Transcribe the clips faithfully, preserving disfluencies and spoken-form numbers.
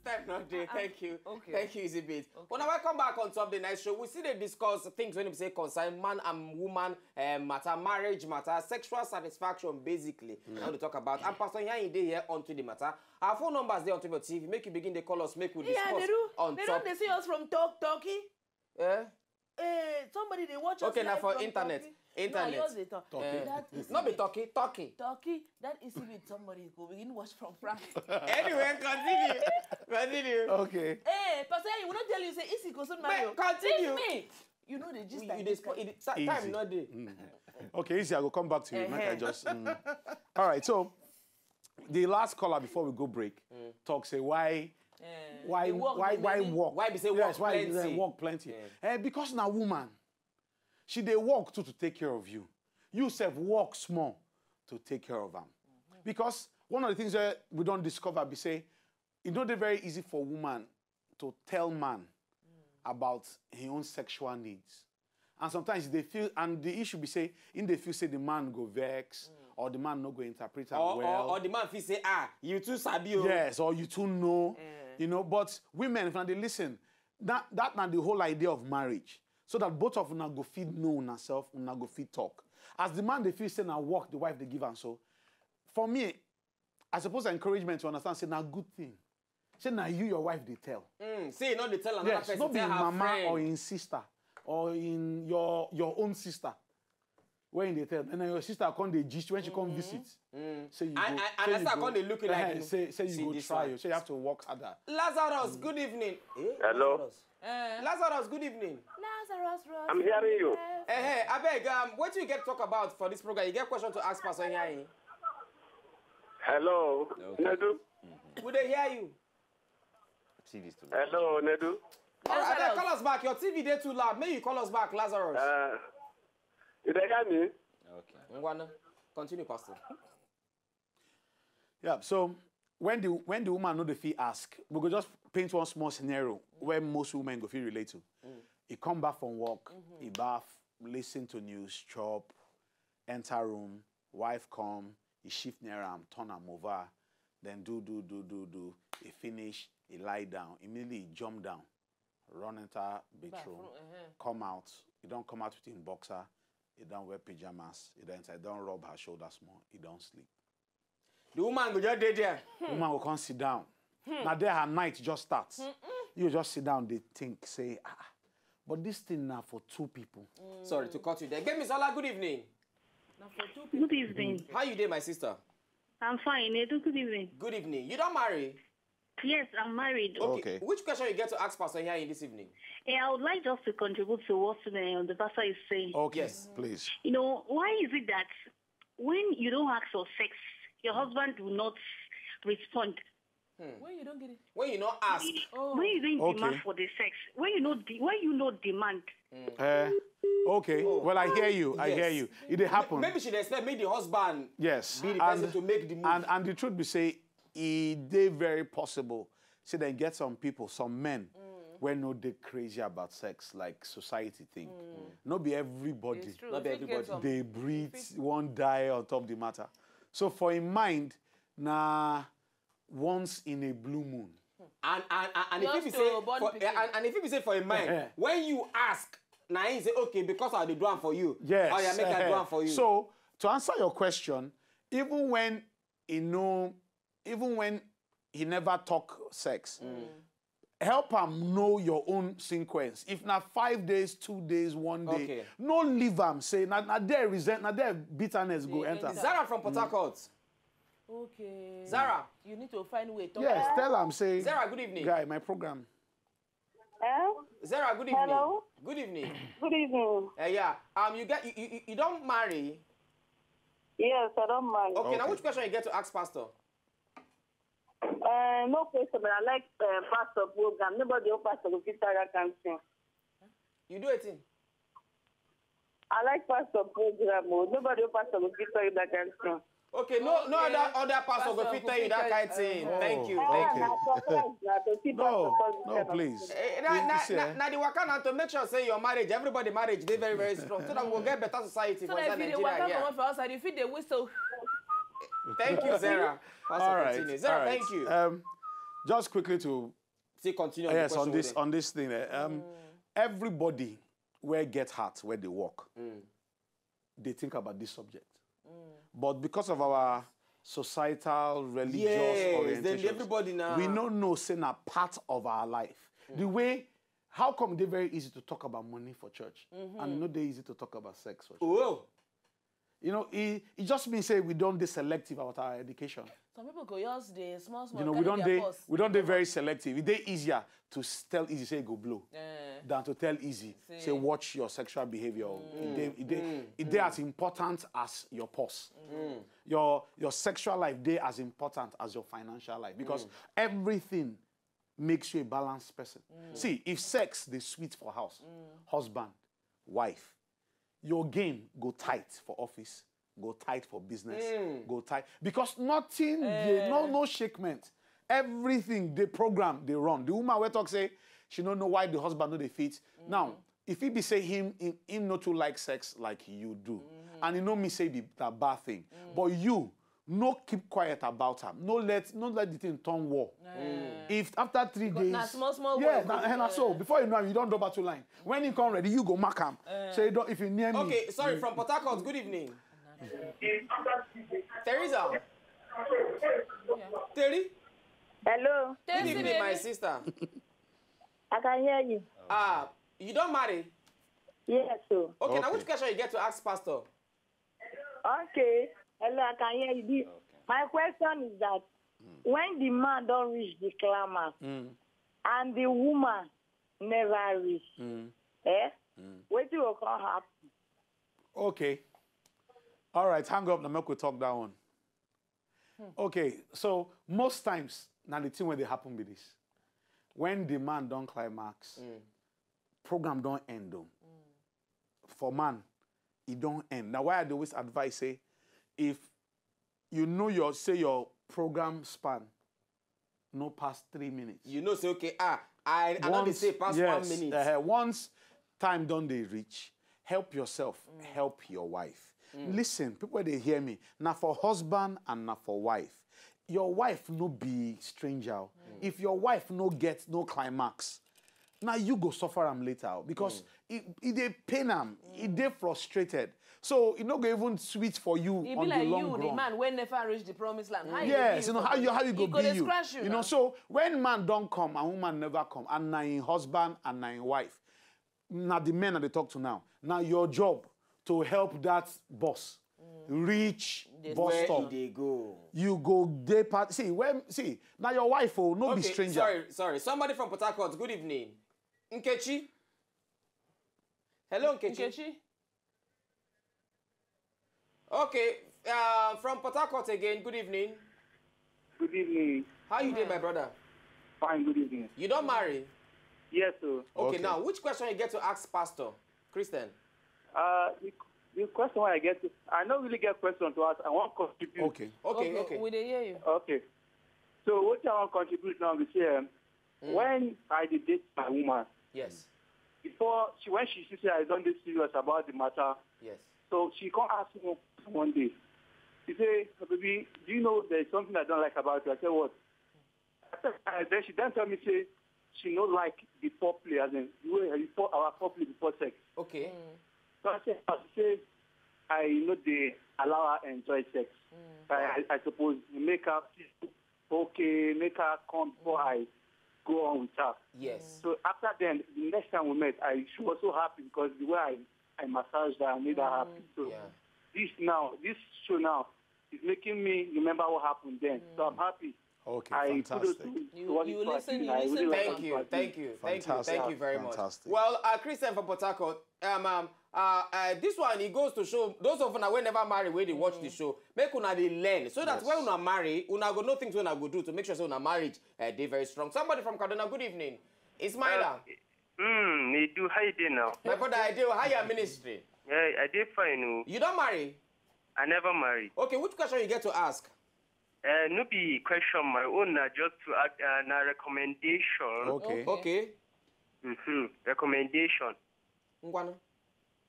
Time not there. Thank you. Okay. Thank you, Easy Beat. Okay. When I welcome back on top the night show, we see they discuss things when we say concern man and woman, um, matter, marriage matter, sexual satisfaction, basically. Mm. Now to talk about. And Pastor Yan, they here onto the matter. Our phone numbers there on top of T V. Make you begin to call us. Make we discuss. Yeah, they do. On they top. Don't they see us from Talk Turkey? Eh? Eh, somebody they watch us. Okay, now for internet. Turkey. Internet. No, I use it. Turkey. Eh. That is not be Turkey. Turkey. Turkey. That is it. Somebody go begin watch from France. Anyway, continue. Continue. Okay. Eh, Pastor, you will not tell you say Isi go soon marry. Continue. Leave me. You know the gist. You like this. Time not there. Mm. Okay, Easy. I will come back to you. Make I just. Mm. All right. So, the last caller before we go break talk say why, eh, why, why, why work? Why be say work plenty? Yes, why work plenty? Eh, because na woman, she dey work too to take care of you. You sef work small to take care of am. Because one of the things that we don't discover be say e no dey very easy for woman to tell man about his own sexual needs. And sometimes they feel, and the issue be say, in they feel say the man go vex, or the man no go interpret am well. Or the man feel say, "Ah, you too sabi o." Yes, or you too know. But women, if they listen, that, that na the whole idea of marriage. So that both of una go fit know una self, una go fit talk. As the man they feel say na work, the wife they give am so. For me, I suppose encouragement to understand say na good thing. Say na you, your wife they tell. Mm, say you know they tell another person, no be tell her mama friend or in sister or in your, your own sister. When they tell, and then your sister come dey gist when she come visit. Mm. Say you and, go, and, and say you go, come dey look you like, eh, say, say you go try. You say you have to work harder. Lazarus, good evening. Eh, hello. Lazarus. Eh. Lazarus, good evening. Lazarus, I'm hearing you. Eh, hey, I beg, um, what do you get to talk about for this program? You get question to ask Pastor Nyayi? Hello, okay. Nedu. We dey hear you. T V's too loud. Hello, Nedu. All right, abeg, call us back. Your T V dey too loud. Make you call us back, Lazarus. Uh, you dey hear me? Okay. Ngwana, continue, Pastor. Yeah, so when the, when the woman no dey fit ask, we go just paint one small scenario where most women go feel relate to. Mm. He come back from work, he bath, listen to news, chop, enter room, wife come, he shift near am, turn am over, then do, do, do, do, do. He finish, he lie down. Immediately he jump down, run enter bedroom, come out. He don't come out with him boxer, he don't wear pajamas, he don't enter, he don't rub her shoulder small, he don't sleep. The woman go just dey there. Woman will come sit down. Now there her night just starts. You just sit down, they think, say, ah, but this thing now for two people. Sorry to cut you there. Gbemisola, good evening. Now for two people. Good evening. How you dey, my sister? I'm fine. Edu, good evening. Good evening. You don't marry? Yes, I'm married. Okay. Okay. Which question you get to ask Pastor here in this evening? Eh, I would like just to contribute to what, uh, the pastor is saying. Okay, yes, please. You know, why is it that when you don't ask for sex, your husband will not respond? When you don't get it. When you not ask. When you don't demand for the sex, when you not de- when you not demand. Eh, okay. Well, I hear you. I hear you. It dey happen. Maybe she dey expect make the husband, yes, be the person to make the move. And, and the truth be say, e dey very possible. Say dem get some people, some men, wey no dey crazy about sex like society think. No be everybody. It's true. Not be everybody. They breathe, one die on top the matter. So for him mind, na once in a blue moon. And, and, and, and if you say for, and, and if you say for a man, when you ask, now he say, "Okay, because I dey do am for you." Yes. Oh yeah, make I do am for you. So to answer your question, even when he know, even when he never talk sex, help am know your own sequence. If na five days, two days, one day, no leave am. Say na, na there resent, na there bitterness go enter. Zara from Port Harcourt. Okay. Zara. You need to find way. Yes, tell am say, Zara, good evening. Guy, my program. Eh? Zara, good evening. Hello? Good evening. Good evening. Eh, yeah. Um, you get, you, you, you don't marry? Yes, I don't marry. Okay, now which question you get to ask Pastor? Uh, no question, but I like uh, pastor program. Nobody on pastor go fit tell that kind thing. You do a thing. I like pastor program. Oh. Nobody on pastor go fit tell you that kind thing. Okay, no, no other other pastor go fit tell you that kind thing. Thank you, thank you. Na surprise na to see pastor No, talk this no, kind of please. thing. Eh, na, na, This, na, eh, na the waka now to make sure say your marriage, everybody marriage, they very very strong. So that we will get better society So for that inside if you dey Nigeria. waka Yeah. Comot for outside, you fit dey whistle. Thank you, Sarah. Pastor All right, Continue. Sarah, all right. Thank you. Um, just quickly to Still continue. On the yes on question this we dey- on this thing. Eh, um, everybody where get heart where they work, they think about this subject. But because of our societal religious Yes, then orientation, everybody now. We no know say na part of our life. The way how come they very easy to talk about money for church and no they easy to talk about sex for church. Oh, You know, it, it just means say we don't be selective about our education. Some people go just dey small small. You know, we Carry don't their they purse. We don't they very selective. It they easier to s- tell easy say go blow Eh. than to tell easy Say- say watch your sexual behavior. It they, it they, it they as important as your purse. Your your sexual life they as important as your financial life because everything makes you a balanced person. See, if sex they sweet for house, husband, wife, your game go tight for office, go tight for business, go tight because nothing dey, no no shakement. Everything the program they run. The woman will talk say she don't know why the husband no dey fit. Now, if he be say him him, him not too like sex like you do, and he know me say the that bad thing, but you no keep quiet about am. No let no let the thing turn war. If after three days, na small small yeah, war na, go na so be, before you know am, you don't double two line. When he come ready, you go mark am. So you don't if you near me. Okay, sorry, from Port Harcourt. Good evening. Teresa. Terry? Hello, Good evening, my sister. I can hear you. Ah, you don't marry? Yes, so. Okay, now Okay. Which question you get to ask Pastor? Okay. Hello, I can hear you. The- My question is that when the man don't reach the climax Mm, and the woman never reach, mm. eh? Mm. Wetin go come happen? Okay. All right, hang up. Now make we talk that one. Okay, so most times now the thing where they happen be this. When the man don't climax, program don't end though. For man, it don't end. Now why I dey always advise say if you know your say your program span no pass three minutes. You know, say okay, ah, I I not dey Once- say pass yes, one minute. Uh, once time don't they reach, help yourself, help your wife. Listen, people they hear me. Now for husband and now for wife. Your wife no be stranger. If your wife no get no climax, now you go suffer am later because it, it they pain am, it they frustrated. So it no go even sweet for you E on be like the long you, run. The man wey never reach the promised land. How e go Yes, be you know for how you how you go E go be dey you. Scratch you You know, now. So when man don't come and woman never come, and na in husband and na in wife, now the men that they talk to now, now your job to help that boss reach The bus Where stop. They go? You go day part. See when see now your wife oh no be Okay, stranger. Sorry, sorry. Somebody from Port Harcourt. Good evening, Nkechi. Hello, Nkechi. Nkechi. Okay, uh, from Port Harcourt again. Good evening. Good evening. How you doing, my brother? Fine, good evening. You don't marry? Yes, sir. Okay, Okay. Now which question you get to ask Pastor Christian? Uh, the, the question I get, I don't really get question to ask. I want to contribute. Okay. Okay, okay. We dey hear you. Okay. So what I want to contribute now is here. When I did date my woman, Yes, before she when she see say I don't be serious about the matter, yes. So she come ask me one day. She say, "Baby, do you know there's something I don't like about you?" I said, "What?" I said, uh, then she then tell me say she no like the foreplay, as in the way before our foreplay before sex. Okay. So I said, I say I know they allow her enjoy sex. I, I, I suppose make her feel okay, make her come before I go on with her. Yes. So after then, the next time we met, I she was so happy because the way I, I massaged her, I made her happy. So Yeah. this now, this show now, is making me remember what happened then. So I'm happy. Okay. I kudos Fantastic. to, You- to what you this person listen, did. you I listen really to like am. what Thank this you, person thank you, did. thank you, thank you, Fantastic, thank you very much. fantastic. Well, uh, Christian from Port Harcourt, um, um, Uh, uh, this one, it goes to show those of una wey never marry, wey dey watch the show, make una dey learn, so that when una marry, una go know things wey una go do to make sure say una marriage uh, dey very strong. Somebody from Kaduna, good evening. Ismaila. Hmm, me do. How you dey now? My brother, I dey. How your ministry? Yeah, I dey fine. Oh. You don marry? I never married. Okay, which question you get to ask? Uh, no be question my own. Na just to ask uh, na recommendation. Okay. Okay. Mm-hmm. Recommendation. Ngwana.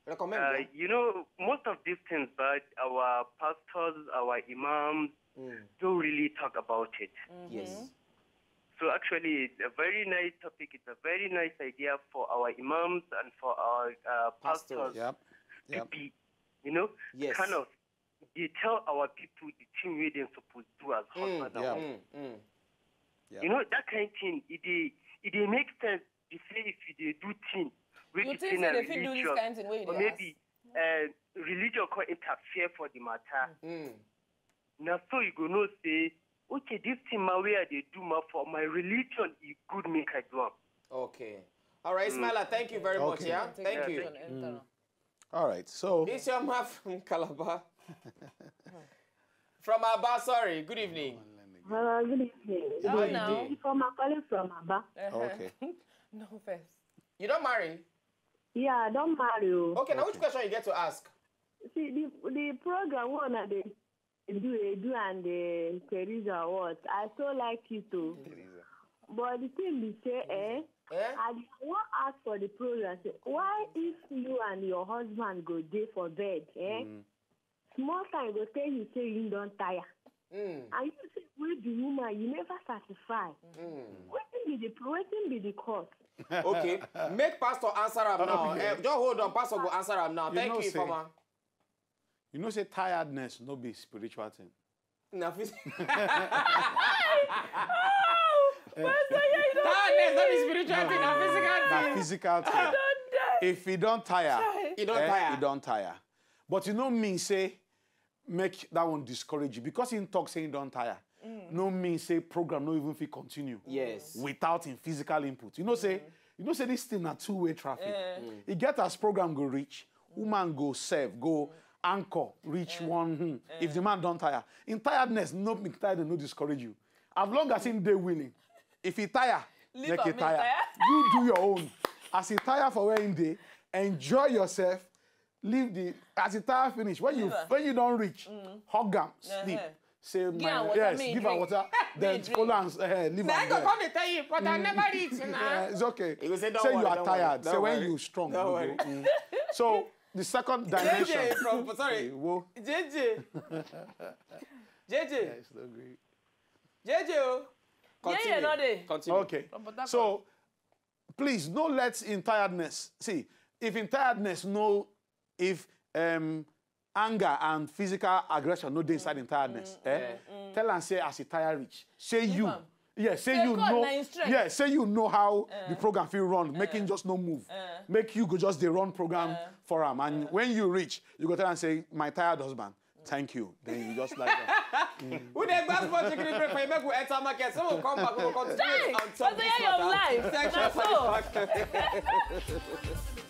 Recommend. Uh, Yeah? you know, most of these things, but our pastors, our imams, Mm, don't really talk about it. yes. So actually, it's a very nice topic. It's a very nice idea for our imams and for our uh, pastors Pastors. Yep. to Yep. be, you know, Yes. kind of they tell our people the thing wey dem suppose do as Mm, husband and yeah. wife. Mm, mm. Yeah. You know that kind thing. It dey it dey make sense. You say if you dey do thing, wey You the think thing say na they fit do this religious, kind thing wey you or dey maybe uh, religion come interfere for the matter. Mm. Na so you go know say okay, this thing ma wey I dey do ma for my religion e good make I do am. Okay. All right, Ismaila, thank you very much. Okay. Yeah, thank Take you. it and enter. All right. So This your man from Calabar. From Aba, sorry. Good evening. Hello, good evening. How you now. dey? From calling from Aba. Okay. No first. You don marry? Yeah, I don marry. Oh. Okay, now which question you get to ask? See the the program one I dey do Edu and the Teresa what I so like it too. But the thing be say eh, Eh? I wan ask for the program say why if you and your husband go dey for bed eh, small time go tell you say you don tire. Mm, And you say wey be woman you never satisfy. mm. Wetin be the wetin be the cause? Okay, make pastor answer am now. Okay. Eh, just hold on, pastor go answer am now. You Thank know you, say- Ifeoma. You know say tiredness no be spiritual thing. Na phys- Pastor, yeah, you don't Tiredness no be spiritual thing, na physical Na thing. physical thing. Don't die. If you don tire, You don eh, tire. You don tire. But you know mean say make that one discourage you because him talk say he don tire. No mean say program no even fit continue. Yes. Without him physical input. You know say you know say this thing na two-way traffic. E get as program go reach, woman go serve, go anchor, reach one. Hmm. If the man don tire, in tiredness, no make tiredness no discourage you. As long as him dey willing, if he tire, Leave make am, he make tire. tire. You do your own. As he tire for where him dey, enjoy yourself. Leave the as he tire finish. When you Leave am. When you don reach, hug am, sleep. Uh-huh. Say Give my am water, yes, make e give am drink. Water. Then Drink. Follow am. Eh, leave Na am I go there. Come dey tell you, but I never reach na. Eh, it's okay. He go say, "Don't Say you worry, are don't worry, tired. don't Say when worry. You strong. Don't You worry. go, mm. So the second dimension. J J from sorry. Wo. J J. J J. Yes, no gree. J J. Oh. Yeah, yeah, Continue. No dey. Continue. Okay. From Port Harcourt. So please no let in tiredness. See, if in tiredness no, if um anger and physical aggression no dey inside in tiredness, eh? Tell am say as e tire reach, say you, am. yeah, say Say you God know, na him strength. Yeah, say you know how the program fit run, make him just no move, make you go just dey run program for am, and when you reach, you go tell am say my tired husband, thank you. Then you just like that. We dey gbas for chicken break for you. Make we enter market. So we come back. We will continue Hey, on top but they are your life. Sexual Na so. satisfaction.